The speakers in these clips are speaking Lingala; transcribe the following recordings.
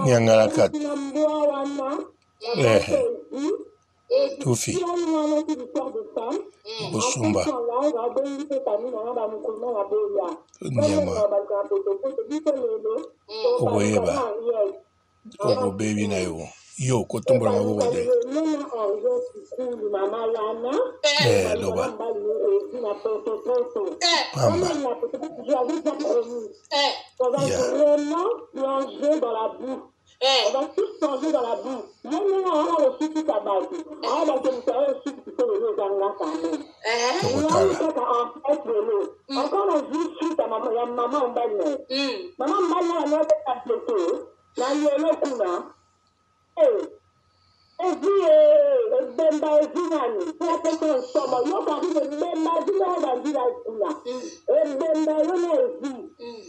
Nyangalakata. Eh. Tufi. Okosumba. Nyama. Okoyeba. Okobebi na yo. Yo kotombola maboko te. Eh, loba. Pamba. Yeah. Eh. On va tous changer dans la boue. Ye ndenge wana kosukisa bato. Aya bato moto ayo osukisa lelo eza nga quand même. Eh. Tokotala. Ngai kaka en fait lelo. Encore nazwi suite ya mama ya mama mobali na ye. Mama mobali na ye abeta blesse na lelo kuna. Eh. Ezwi eh, ebemba ezwi nani? Mpo apesa yo nsomo. Yo Karine ebemba ezwi ndenge obandi na kuna. Ebemba yo na ezwi.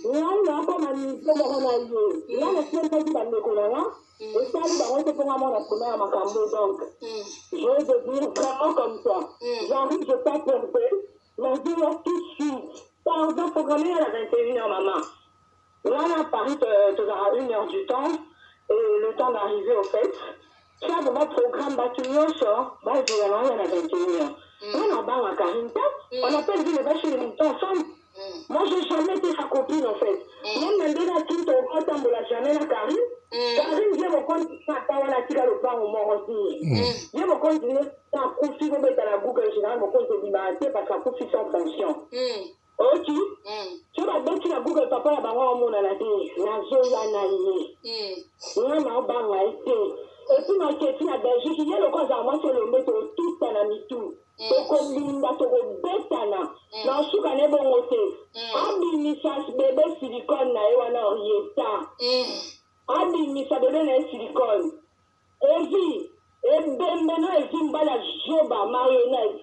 Ngai nakoma niveau moko na ye. Ngai nasilisaki bandeko na nga. Esali bango te mpo nga mwana mpona ya makambo donc. Je vais te dire vraiment comme ça. J'arrive, je tape un peu. Nazoya tout de suite. Pardon, programme ya na 21h maman. Nga na Paris tozalaka une heure du temps et le temps d'arriver au fait. Tia vraiment programme batu nyonso bazela na oya na 21h. Nga na banga Karine te. On appelle vu les vaches les moutons ensemble. Moi j'ai jamais été sa copine en fait. Même na ndenge akini tokotambola jamais na Karine. Karine ye mokonzi ata wana atika lopango moko te. Ye mokonzi ne akufi kobeta na Google général mokonzi ebimaka te parce que akufi sans fonction. Oyoki? Soki babeti na Google papa na bango aomonana te. Nazoya na ye. Nga naobanga ye te. Et puis na keti na Belgique, ye lokola azala mwasi elombe totutana mitu. Tokobunda, tokobetana. Na osuka na ebongo te. Abimisa bebe silicone na ye wana Henrietta. Abimisa bebe na ye silicone. Evi ebembe no evi mobali ya zoba marionnette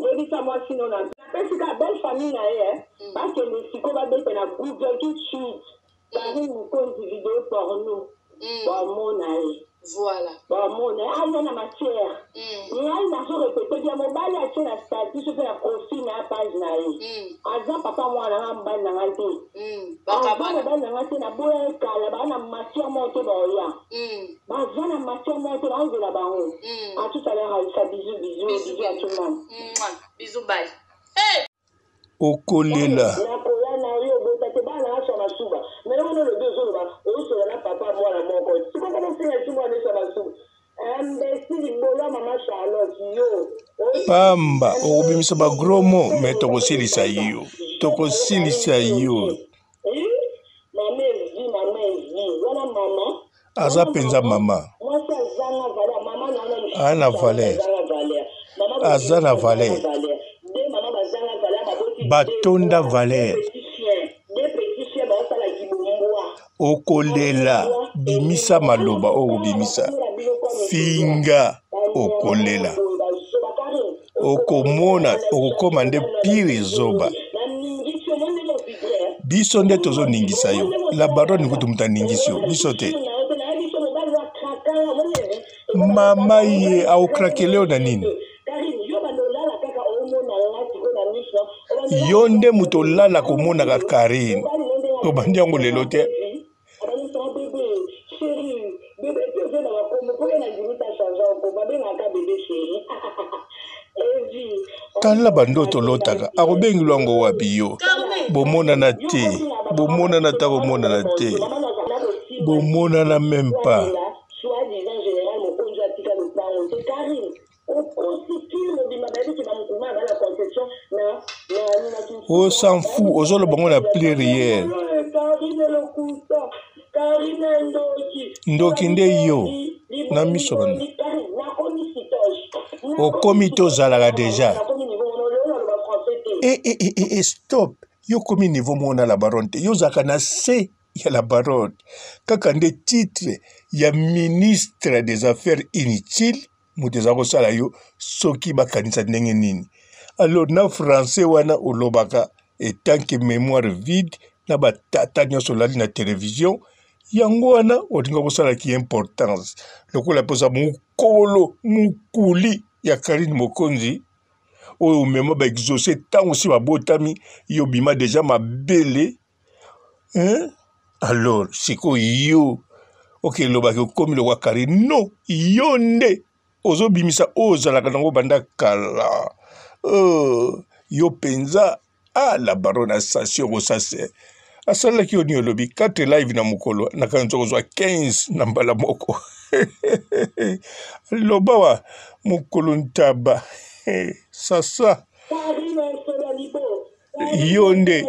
yebisa mwasi no na napesi kaka belle famille na ye eh. Bakende siko babeta na google tout de suite Carine Mokonzi video porno bamona ye. Voilà. Bamona ye aza na matière. Ngai nazo repete bien mobali atie na statut soki na profil na page na ye. Aza papa mwana nga mobali na ngai te. Aza mobali na ngai te naboya ye kala baa na matière moko te baoya. Baza na matière moko te baozela bango. À tout à l'heure Aïssa bisous bisous bisous à tout le monde. Bisous bye. Hey! Okolela. Nakoya na yo obota te bana aswa masuba mais wana olobi ozoloba osola na papa mwana moko sikoyo koma ofinga esi mwana eswa masuba imbecile libolo ya mama Charlotte yo Pamba okobimisa ba gros mots mais tokosilisa yo tokosilisa yo. Mama ezwi mama ezwi wana mama Aza penza mama. Aza na valeur. Aza na valeur. Batonda valeur. Okolela bimisa maloba oyo obimisa. Finga okolela. Okomona okokoma nde pire zoba. Biso nde tozoningisa yo. La baronne kutu moto aningisi yo, biso te. Mama ye aokrakele yo na nini? Yo nde moto olala komonaka Karine. Tobandi yango lelo te. Tala bandoto olotaka akobengi lwango wapi yo bomonana te bomonana ta komonana te bomonana meme pas. O s'en fout ozoloba ngo na pluriel ndoki nde yo na miso banda okomi te ozalaka deja e, e, e, e, e stop yo okomi niveau moko na la baronne te yo ozalaka na se ya la baronne kaka nde titre ya ministre des affaires inutiles moto eza kosala yo soki bakanisa ndenge nini alors na français wana olobaka etant que mémoire vide na batata nyonso olali na television yango wana olinga kosala ki importance lokola mpoza mokolo mokuli ya Karine Mokonzi oyo omema ba exauce ntango si babotami yo obima deja mabele hein? Alors sikoyo yo okelobaki okomi lokwa Karine no yo nde ozobimisa oyo ozalaka nango banda kala. Yo mpenza ah, la baronne asasi okosase asalelaki yo nini olobi 4 live na mokolo nakanisi okozwa 15 na mbala moko loba wa mokolo ntaba sasa yo nde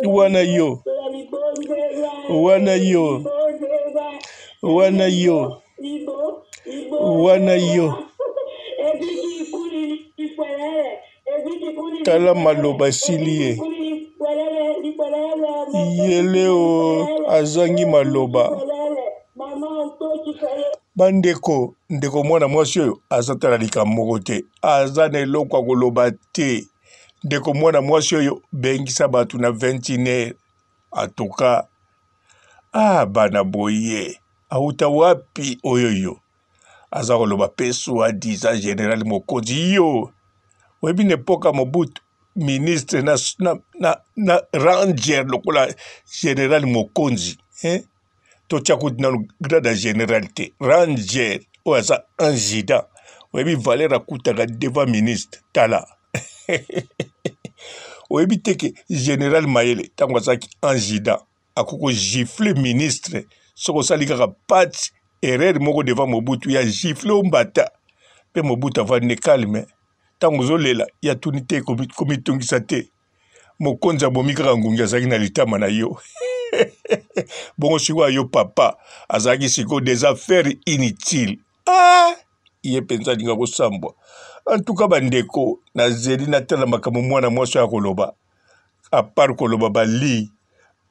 wana yo wana yo wana yo wana yo tala maloba esili ye yeleo azangi maloba bandeko ndeko mwana mwasi oyo aza tala likambo moko te aza na eloko ya koloba te ndeko mwana mwasi oyo bengisa bato na 21 atuka ah bana boye auta wapi oyo yo aza koloba pe soi disant general mokonzi yo oyebi na epoka mobutu ministre na, na, na, na ranger lokola general mokonzi eh? totya kutu nanu grade ya general te ranger oyo aza angida oyebi valeur akutaka devant ministre tala oyebi te ke general mayele ntango azalaki angida akoki kogifle ministre soki osali kaka pati erreur moko devant mobutu ya gifle ombata mpe mobutu avandi ne calme ntango ozolela ya tuni te komitungisa te mokonzi abomi kaka ngungi azalaki na litama na yo bongo sikoyo yo papa azalaki sikoyo des affaires inutiles ah! ye mpenza alinga kosambwa antuka bandeko nazeli natala makambo mwana mwasi oyo akoloba apart koloba bali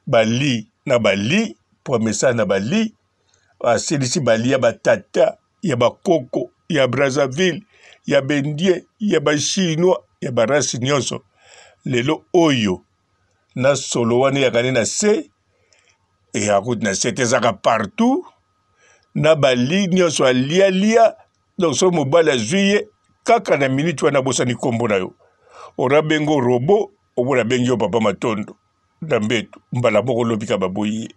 bali na bali mpo amesana na bali asilisi bali ya batata ya bakoko ya Brazzaville ya bendien ya bachinois ya barasi nyonso lelo oyo na solo wana eyaka nde na se eyaka kutu na se te ezaka partout na bali nyonso alialia donc soki mobali azwi ye kaka na minute wana abosani nkombo na yo orabengo robo omona abengi yo papa matondo na mbeto mbala moko lobi ka baboyi ye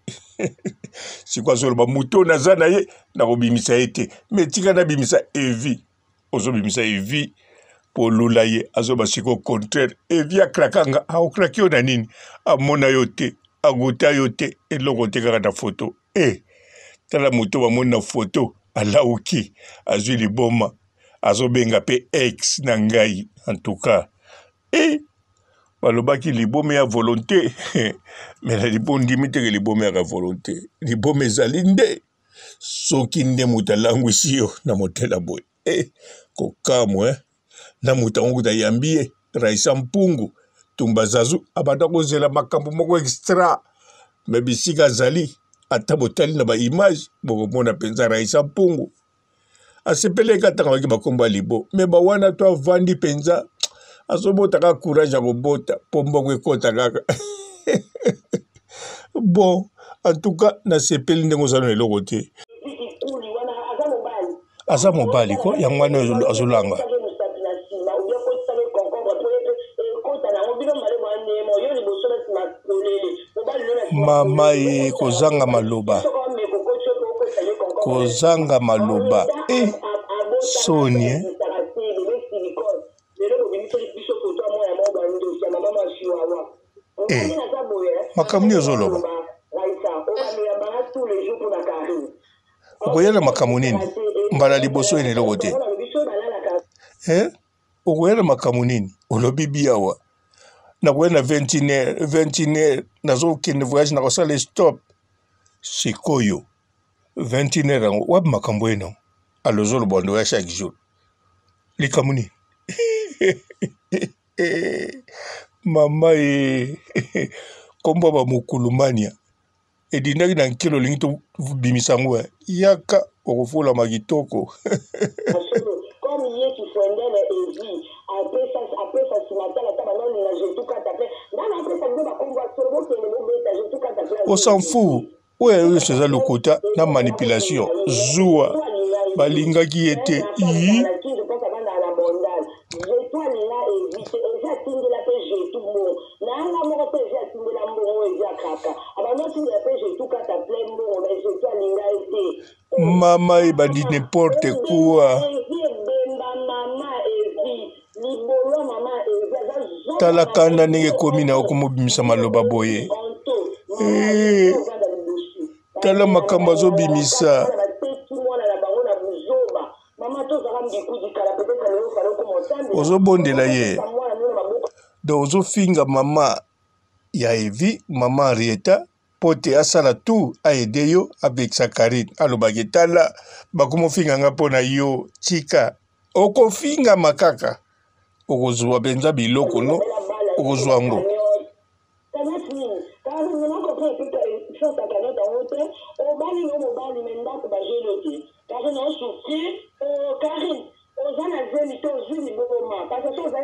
sikoyo azoloba moto oyo naza na ye nakobimisa ye te me tika nabimisa evi ozobimisa evi mpo olula ye azoba sikoyo contraire evi akraka nga aokraki yo na nini amona yo te aguta yo te eloko te kaka na foto e eh, tala moto bamoni na foto alauki azwi liboma azobenga mpe ex na ngai en tout cas e balobaki liboma ya volonté me na libondimi teke liboma yaka volonté liboma ezali nde soki nde moto alangwisi yo na motela boye e kokamwa eh? na moto yango kuta ayambi ye raisa mpungu tumba zazu abanda kozela makambo moko extra me bisika azali ata botali na baimage bokomona mpenza raisa mpungu asepelaki atanga baki bakombo ya libo me bawana to avandi mpenza azobota kaka courage ya kobota mpo mbongo ekota kaka bon en tout cas nasepeli ndenge oza na eloko te aza mobali ko yango wana azolanga mama ye kozanga maloba kozanga maloba e eh, soni eh? Eh, makambo nini ozoloba okoya na makambo nini mbala liboso ene eloko te eh? okoya na makambo nini olobi biawa nakoya na 21 21 nazokende voyage nakosala stop sikoyo 21 yango wapi makambo eno alozoloba ndoya chaque jour likambo nini mama e kombo ba mokulumania edindaki na nkelo olingi tobimisa yango eh. yaka okofolama kitoko comme ye kifuendele evi apesa apesa nsima tala ata banaolinga jetu kata pe nga na apesa bino bakombo ya solo bokende bobeta jetu kata pe on s'en fout oyo nyonso eza lokuta na manipulation zuwa balingaki ye te yi Mama ebandi n'importe quoi. Tala kanda ndenge ekomi na okomobimisa maloba boye. Eh, tala makambo azobimisa. Ozobondela ye. Donc ozofinga mama ya Evi, mama Henrietta mpo te asala tout a aider yo apekisa Carine alobaki tala bakomofinga nga mpo na yo tika okofingama kaka okozwa mpenza biloko no okozwa yango.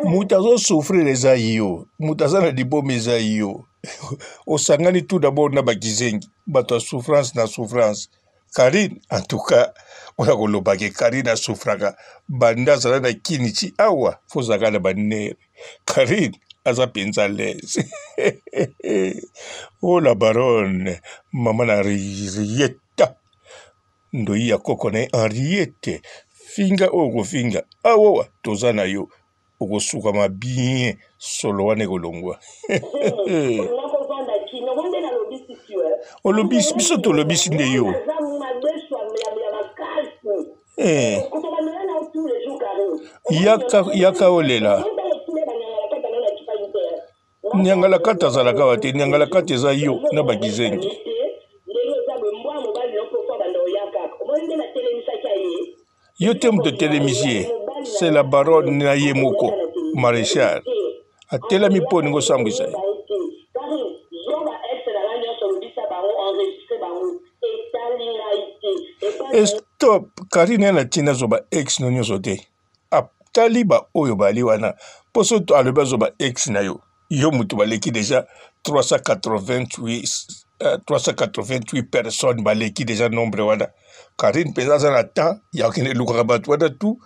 Moto azo souffrir eza yo, moto aza na liboma eza yo. Osangani tout d'abord na bakizengi, bato ya souffrance na souffrance. Carine en tout cas oya koloba ke Carine asouffraka banda azala na kini ti awa fo ozalaka na banere. Carine aza mpenza l'aise. Oh la baronne, mama na Rieta. Ndoyi ya koko na ye Henriette finga oyo okofinga awawa toza na yo okosukama bien solo wana ekolongwa. Olobisi biso tolobisi nde yo eh. Yaka, yaka olela Nyangalakata azalaka awa te, nyangalakata eza yo na ba kizengi. Yo te moto otelemisi ye, c'est la baronne na ye moko marechal atelami mpo olingi osambwisa ye. Stop, Karine ya na ntina azwa ba ex no nyonso te. Atali ba oyo bali wana mpo soki alobi azwa ba ex na yo yo moto baleki deja 388, 388 personnes baleki deja nombre wana. Karine mpenza aza na temps ya kokende elukaka bato wana tu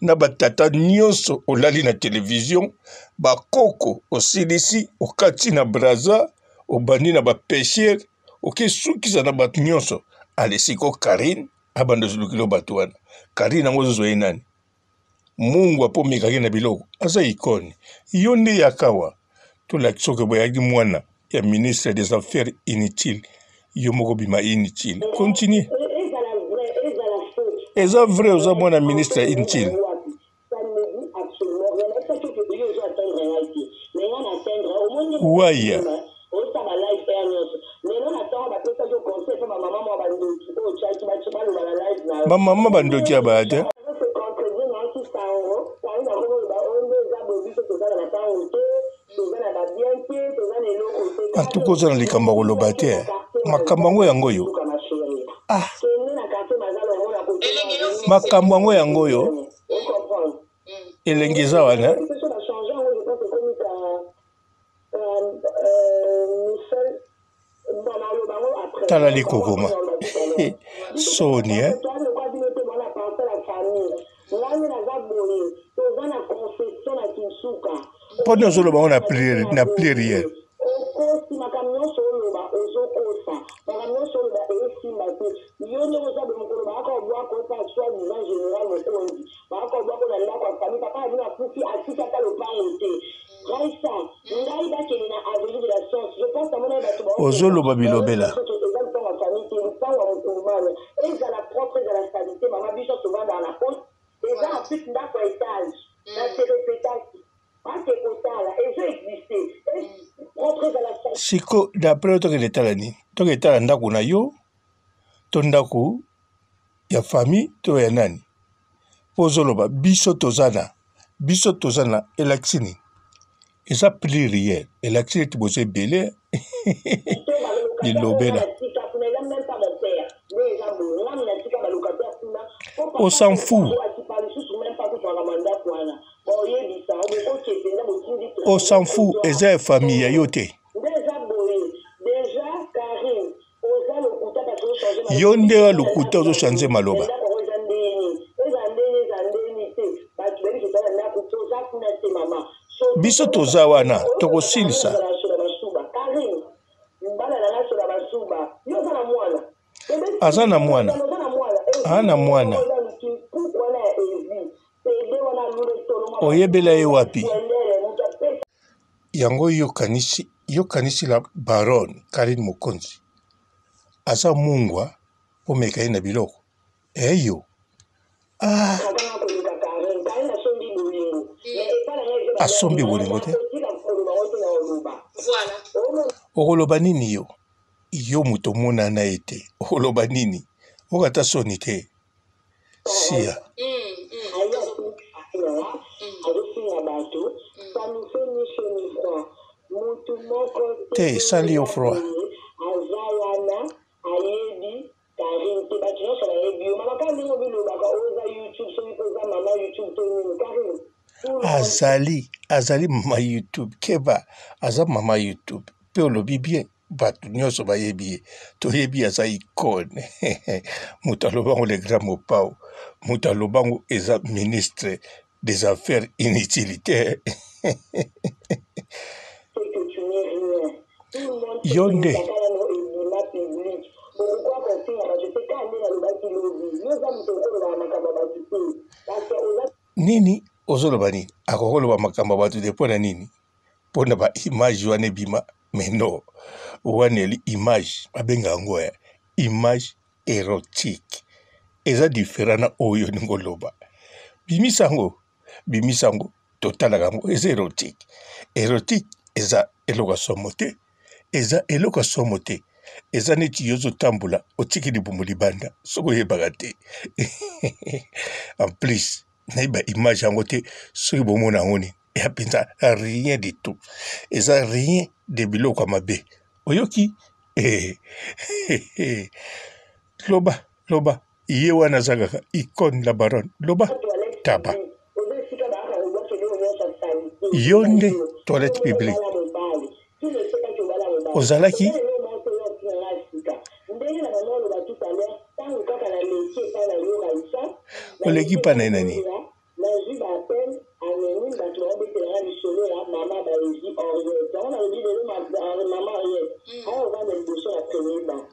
na batata nyonso olali na television bakoko osilisi okati na braza obandi na bapeshere okesukisa na bato nyonso ale siko Karine abanda ozolukilo bato wana Karine yango ozozwa ye nani mungwa mpo omekaki na biloko aza ikone yo nde yakawa tolakisa oke boyaki mwana ya ministre des affaires inutiles yo moko bima inutile continue eza vrai oza mwana ministre inutile. Waya. Ba mama ba ndoki ya baya te. En tout cas oza na likambo ya koloba te. Makambo yango yango oyo. Ah. Makambo yango yango oyo. Elengi eza wana. Tala likokoma soni eh? Mpo nini ozoloba yango na pluriel? Okosi makambo nyonso oloba ozokosa makambo nyonso oloba esimba te yo ndenge oza boye mokolo bayaka obwaka opa soit disant general mokonzi bayaka obwaka na ndako ya famille papa na bino akufi atiki ata lopango te Raissa ngai bakende na avenue de la science je pense amonaki bato ozoloba bilobela eza lupango ya famille te lupango ya mokulumana ezala propre ezala salite mama biso tovandaka na poto eza en plus ndako ya etage na se repetaki bake kotala ezo existe propre ezala siko d'après yo tokende tala nini tokende tala ndako na yo to ndako ya famille to ya nani mpo ozoloba biso toza na biso toza na elakisi nini eza pluriel elakisi neti boza ebele lilobela on s'en fout on s'en fout eza ya famille ya yo te yo nde ya lokuta ozo change maloba. Biso toza wana tokosilisa. Aza na mwana, aa na mwana. Oyebela ye wapi? Yango yo kanisi, yo kanisi la baronne Carine Mokonzi aza mungwa omeka ye na biloko eyo ah. Asombi bolingo te, okoloba nini yo? Yo moto omonana ye te, okoloba nini? Okata soni te, sia. Te esali yo froid. Carine te batu nionso bayebi yo mama kaka ndenge omilobaka oza youtube soki pe oza mama youtube to nini Carine Azali azali mama youtube keba aza mama youtube pe olobi bien batu nionso bayebi ye toyebi aza icone moto alobango le grand mopao moto alobango eza ministre des affaires inutilitaires yo nde nini ozoloba nini akoki koloba makambo ya bato te mpo na nini mpo na baimage wana ebima mais non wana eli image babenga yango ya image erotique eza différent na oyo olingi oloba bimisa yango bimisa yango totalaka yango eza erotique erotique eza eloko ya somo te eza eloko ya somo te eza neti yo ozotambola otiki libumu libanda soki oyebaka te en plus nayebi ba image yango te soki bomona yango nini ya mpenza rien du tout eza rien de biloko ya mabe oyoki eh, eh, loba loba ye wana aza kaka icone la baronne loba taba yo nde toilette publique ozalaki oleki mpa na ye na nini Nazui ba appel anonyme batu bao betela nga lisolo ya mama Baezi Henriette yango nalobi lelo mama Henriette aya ovanda liboso na premier banc.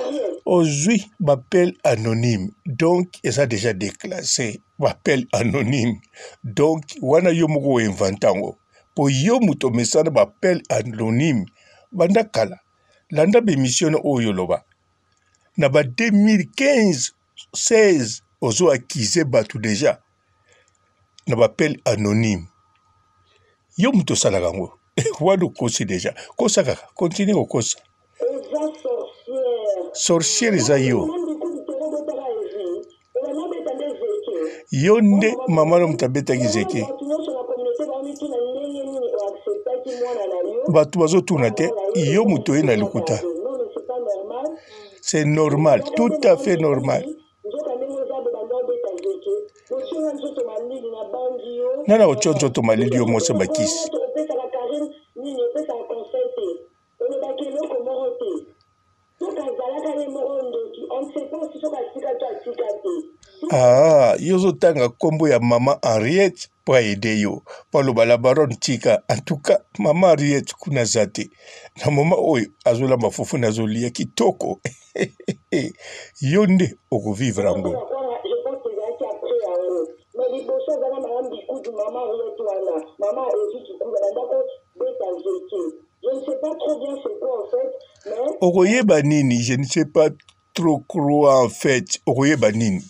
Henriette. Ozui b'appel anonyme donc eza dejà declasse b'appel anonyme donc wana yo moko o invente yango po yo moto omesana b'appel anonyme banda kala landa b'emission oyo oloba na ba 2015 16 ozo accuse bato deja na bapele anonyme yo moto osalaka yango wana okosi deja kosa kaka continue kokosa sorcière eza yo yo nde mama no moto abetaki zeke bato bazotuna te yo moto oye na lokuta C'est normal, tout à fait normal. Nana otyo nzoto malili yo mwasi bakisi. Ah, yo ozotanga nkombo ya mama Henriette mpo aide yo mpo aloba la baronne tika en tout cas mama Henriette kuna aza te na moma oyo azolamba fufu na azolia kitoko yo nde okovivre yango okoyeba nini je ne sais pas trop croire en fait okoyeba nini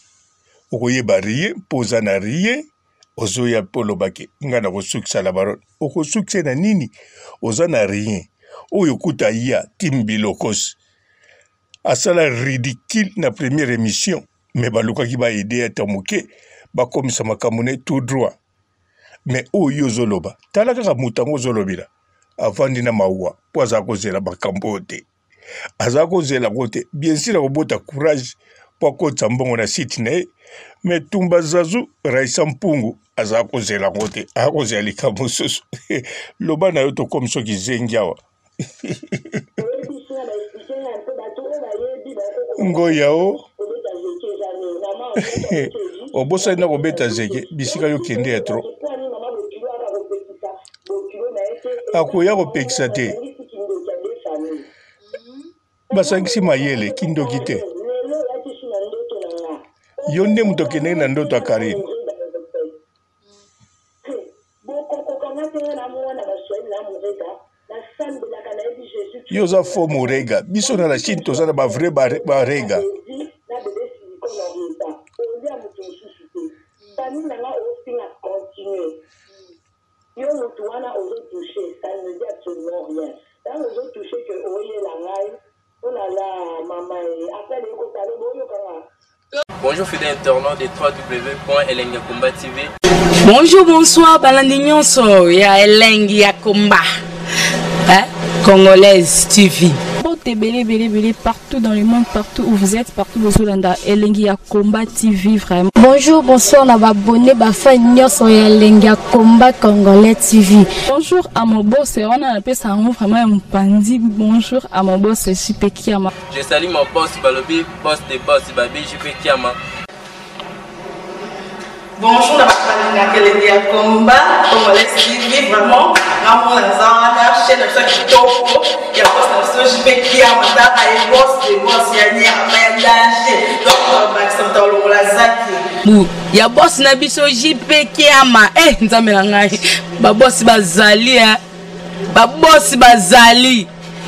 okoyeba rien mpo oza na rien ozoya mpe olobaki ngai nakosukisa la baronne okosukisa na nini oza na rien oyo kuta ya tim bilokos asala ridicule na première émission me balukaki baede ata moke bakomisa makambo ne tout droit me oyo ozoloba tala kaka moto yango ozolobela avandi na mawa mpo aza kozela makambo oyo te aza kozela yango te bien sur akobota courage mpo akotisa mbongo na site na ye me tumba zazu raisa mpungu aza kozela yango te akozela likambo mosusu loba na yo tokomi soki zengi awa ngoya o obosani na kobeta zeke bisika yo kende ya trop akoya kopekisa te basangisi mayele kindoki te. Yo nde moto okendeki na ndoto ya Karine. Yo oza faux murega. Biso na la Chine toza na ba vrai ba rega. Yo mutu wana ozo touche ça ne me dit absolument rien tango ozo touche que oyela ngai oh la la mama e appel ekota alo boyoka nga. Bonjour fidèle internaute de www.elengiyakomba TV. Bonjour, bonsoir, balandi nyonso ya Elengi ya Komba. Hein? Congolaise TV. Mbote ebele ebele ebele partout dans le monde, partout où vous êtes, partout bozolanda Elengi ya Combat TV vraiment. Bonjour, bonsoir na ba abonné ba fan nyonso ya Elengi ya Combat Congolais TV. Bonjour à mon boss, wana napesa yango vraiment ya mopanzi. Bonjour à mon boss JP Kiama. Je salue mon boss Balobi, boss de boss Babi JP Kiama. Bonjour na bato balingaka elengi ya combat congolais TV vraiment ngamona naza wana chaîne na biso ya kitoko ya boss na biso JP Kiama tala ye boss de boss ya nyama ya danger donc bakisa moto alongola zaki bu ya boss na biso JP Kiama eh nzambe na ngai ba boss bazali eh ba boss bazali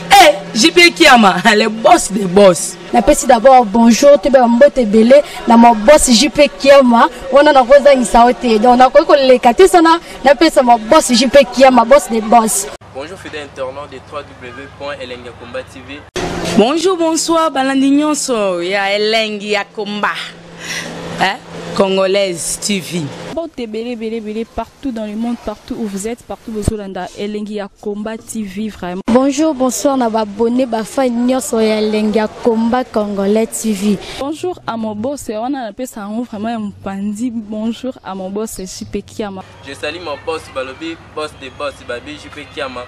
eh JP Kiama le boss de boss. Napesi d'abord bonjour toyeba mbote ebele na ma boss JP Kiama wana nakozangisa yo te donc nakoki koleka te sana napesa ma boss JP Kiama boss de boss. Bonjour fidèle internaute de www.elengiyakomba TV. Bonjour, bonsoir, balandi nyonso ya Elengi ya Komba. Hein? Congolaise TV. Mbote ebele ebele ebele partout dans le monde, partout où vous êtes, partout bozolanda Elengi ya Combat TV vraiment. Bonjour, bonsoir na ba abonné ba fan nyonso ya Elengi ya Combat Congolais TV. Bonjour à mon boss, wana napesa yango vraiment ya mopanzi. Bonjour à mon boss JP Kiama. Je salue mon boss Balobi, boss de boss Babi JP Kiama.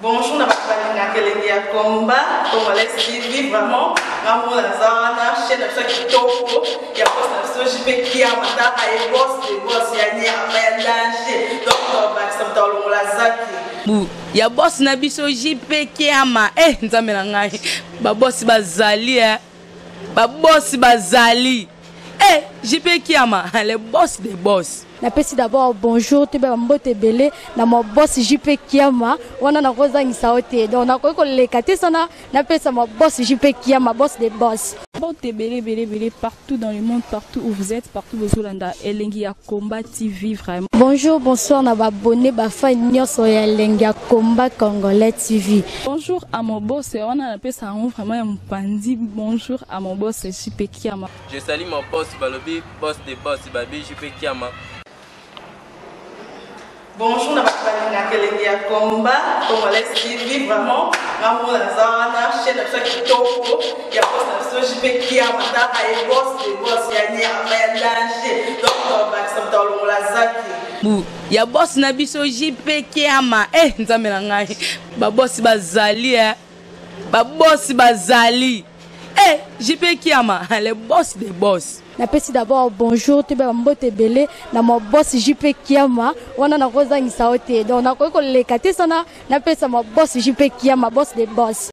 Bonjour na bato balingaka elengi ya combat congolais TV vraiment ngamona naza wana chaîne na biso ya kitoko ya boss na biso JP Kiama tala ye boss de boss ya nyama ya danger donc bakisa moto alongola zaki bu ya boss na biso JP Kiama eh nzambe na ngai ba boss bazali eh ba boss bazali eh JP Kiama le boss de boss. Napesi d'abord bonjour toyeba mbote ebele na ma boss JP Kiama wana nakozangisa yo te donc nakoki koleka te sana napesa ma boss JP Kiama boss de boss. Mbote ebele ebele ebele partout dans le monde, partout où vous êtes, partout bozolanda Elengi ya Combat TV vraiment. Bonjour, bonsoir na ba abonné ba fan nyonso ya Elengi ya Combat Congolais TV. Bonjour à mon boss, wana napesa yango vraiment ya mopanzi. Bonjour à mon boss JP Kiama. Je salue mon boss Balobi, boss de boss Babi JP Kiama. Bonjour na bato balingaka elengi ya combat congolais TV vraiment ngamona naza wana chaîne na biso ya kitoko ya boss na biso JP Kiama tala ye boss de boss ya nyama ya danger donc bakisa moto alongola zaki bu ya boss na biso JP Kiama eh nzambe na ngai ba boss bazali eh ba boss bazali eh JP Kiama le boss de boss. Napesi d'abord bonjour toyeba mbote ebele na ma boss JP Kiama wana nakozangisa yo te donc nakoki koleka te sana napesa ma boss JP Kiama boss de boss.